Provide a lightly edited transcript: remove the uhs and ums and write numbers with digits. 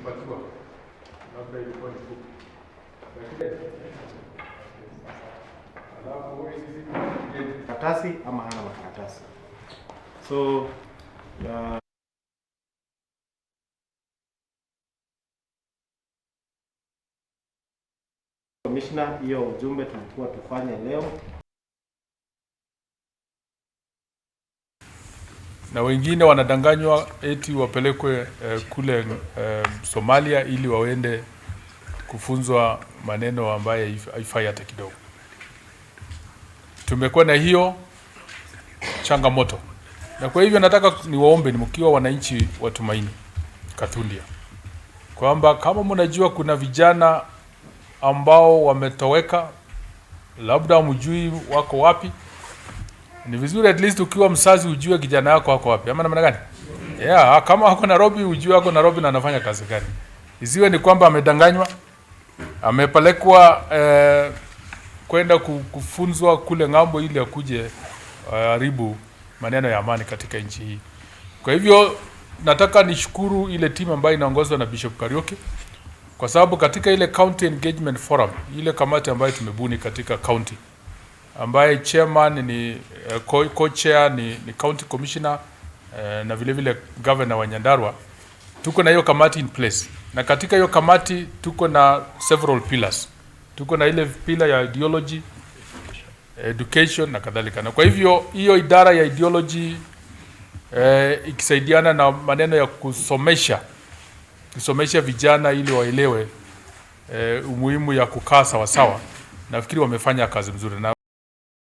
Tulipatiwa labda ilikuwa ni fupi, lakini alafu hizi Karatasi ama hana makaratasi. So Commissioner, hiyo ujumbe tulikuwa tufanye leo. Na wengine wanadanganywa eti wapelekwe kule Somalia ili waende kufunzwa maneno ambayo haifai hata kidogo. Tumekuwa na hiyo changamoto, na kwa hivyo nataka niwaombe ni mkiwa wananchi wa Tumaini Kathundia kwamba kama mnajua kuna vijana ambao wametoweka, labda hamjui wako wapi, ni vizuri at least ukiwa mzazi ujue kijana yako ako wapi, ama namna gani? Yeah, kama ako Nairobi ujue ako Nairobi na anafanya kazi gani. Isiwe ni kwamba amedanganywa, amepelekwa kwenda kufunzwa kule ng'ambo ili akuje haribu maneno ya amani katika nchi hii. Kwa hivyo nataka nishukuru ile timu ambayo inaongozwa na Bishop Kariuki kwa sababu katika ile County Engagement Forum, ile kamati ambayo tumebuni katika county ambaye chairman ni co-chair ni county commissioner na vile vile governor wa Nyandarua. Tuko na hiyo kamati in place, na katika hiyo kamati tuko na several pillars. Tuko na ile pillar ya ideology, education na kadhalika, na kwa hivyo hiyo idara ya ideology ikisaidiana na maneno ya kusomesha vijana ili waelewe umuhimu ya kukaa sawasawa, nafikiri wamefanya kazi mzuri na